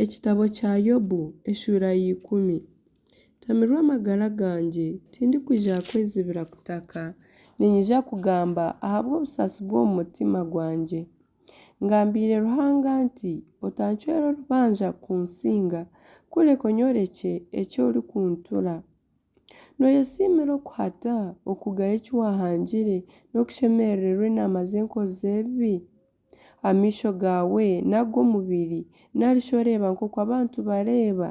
Ekitabo kya Yobu eshuura ya 10. Ntamirwe amagara gangye, tindikwija kwezibira kutaka, niinyija kugamba ahabw'obusaasi bw'omu mutima gwangye. Ngambiire Ruhanga nti, Otancwera orubanja kunsinga, kureka onyorekye eki orikuntura. Nooyesiimira okuhata, okugaya eki waahangire, n'okushemerererwa enaama z'enkozi z'ebibi? Amaisho gaawe n'ag'omubiri, nari shi oreeba nk'oku abantu bareeba?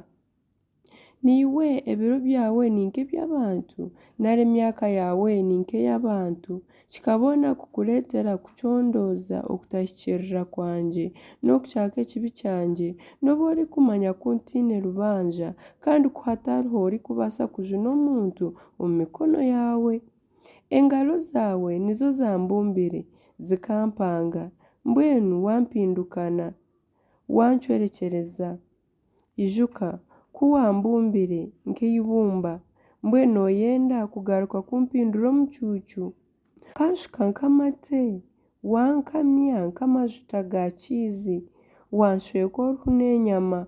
Naiwe ebiro byawe ni nk'eby'abantu, nari emyaka yaawe ni nk'ey'abantu, kikabona kukureetera kucondooza okutahikiirira kwangye, n'okucaaka ekibi kyangye, nobu orikumanya ku ntaine rubanja, kandi ku hatariho orikubaasa kujuna omuntu omu mikono yaawe. Engaro zaawe nizo zambumbire, zikampanga, mbwenu wampindukana, wancwerekyereza. Ijuka ku wambumbire nk'eibumba, mbwenu nooyenda kugaruka kumpindura omucuucu? Okanshuka nk'amate, wankamya nk'amajuta ga kiizi, wanshweka oruhu n'enyama,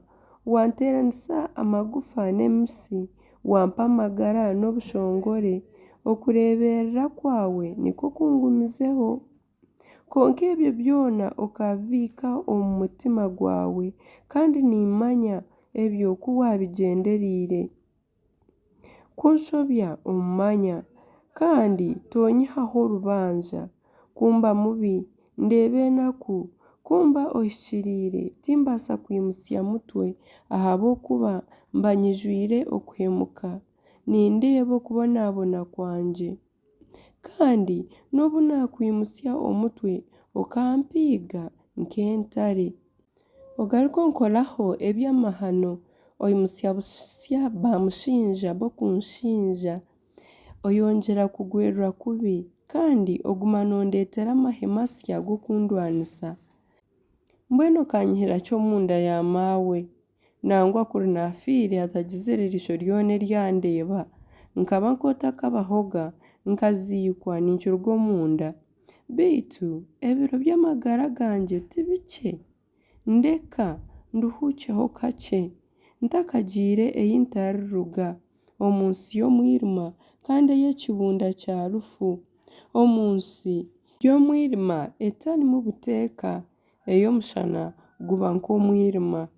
wanteeranisa amagufa n'emitsi, wampa amagara n'obushongore, okureeberera kwawe nikwo kungumizeho. Kwonka ebyo byona okabibiika omu mutima gwawe, kandi nimmanya ebyo ku waabigyendereire. Ku nshobya ommanya, kandi toonyihaho rubanja. Ku mba mubi, ndeeba enaku, ku mba ohikiriire, timbaasa kwimutsya mutwe, ahabw'okuba mba nyijwire okuhemuka, nindeeba okubonabona kwangye. Kandi nobu naakwimutsya omutwe, okampiiga nk'entare. Ogaruka onkoraho eby'amahano, oimutsya busya baamushinja b'okunshinja. Oyongyera kugwerwa kubi, kandi oguma nondeetera amahe masya g'okundwanisa. Mbwenu okaanyihira ki omu nda ya maawe? Nangwa kuri naafiire hatagizire riisho ryona eryandeeba, nkaba nk'otakabahoga, nkaziikwa ninkiruga omu nda. Beitu ebiro by'amagara gangye ti bikye? Ndeka nduhuukyeho kakye, ntakagiire ei ntariruga, omu nsi y'omwirima kandi ey'ekibunda kya rufu, omu nsi y'omwirima etarimu buteeka, ei omushana guba nk'omwirima.